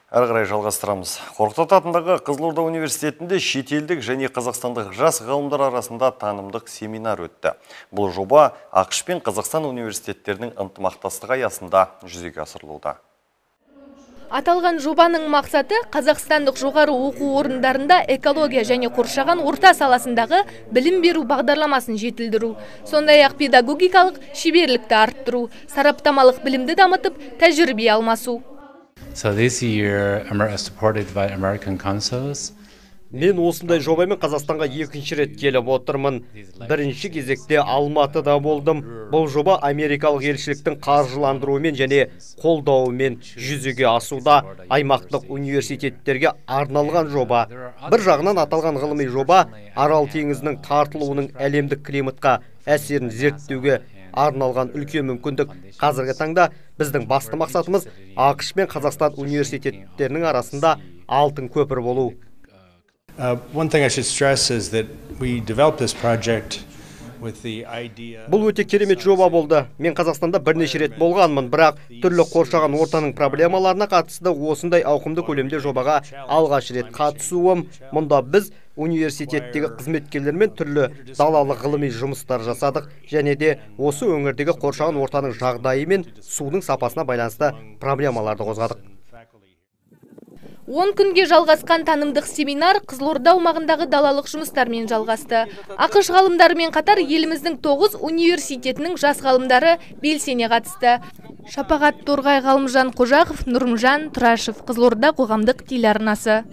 Әрі қарай жалғастырамыз. Қорқыт ата атындағы Қызылорда университетінде шетелдік және қазақстандық жас ғалымдар арасында танымдық семинар өтті. Бұл жоба АҚШ пен Қазақстан университеттерінің ынтымақтастығы аясында жүзеге асырылуда. Аталған жобаның мақсаты – қазақстандық жоғары оқу орындарында экология және қоршаған орта саласындағы білім беру бағдарламасын жетілдіру, сондай-ақ педагогикалық шеберлікті арттыру, сараптамалық білімді дамытып, тәжірибе алмасу. So this year, supported by American Councils, Мен осындай жобамен Қазақстанға екінші рет келіп отырмын. Бірінші кезекте Алматыда болдым. Бұл жоба америкалық елшіліктің қаржыландыруымен және қолдауымен жүзеге асуда. Аймақтық университеттерге арналған жоба. Бір жағынан, аталған ғылыми жоба Арал теңізінің тартылуының әлемдік климатқа әсерін зерттеуге арналған үлкен мүмкіндік. Қазіргі таңда біздің басты мақсатымыз – АҚШ пен Қазақстан университеттерінің арасында алтын көпір болу. One thing I should stress is that we developed this project with the idea. Бұл өте керемет жоба болды. Мен Қазақстанда бірнеше рет болғанмын, бірақ түрлі қоршаған ортаның проблемаларына қатысты осындай ауқымды көлемде жобаға алғаш рет қатысуым. Мұнда біз университеттегі қызметкерлермен түрлі далалық ғылыми жұмыстар жасадық және де осы өңірдегі қоршаған ортаның жағдайы мен судың сапасына байланысты проблемаларды қозғадық. 10 күнге жалғасқан танымдық семинар Қызылорда аумағындағы далалық жұмыстармен жалғасты. АҚШ ғалымдарымен қатар еліміздің тоғыз университетінің жас ғалымдары белсене қатысты. Шапағат Торғай, Ғалымжан Қожақов, Нұрымжан Тұрашев, Қызылорда қоғамдық телеарнасы.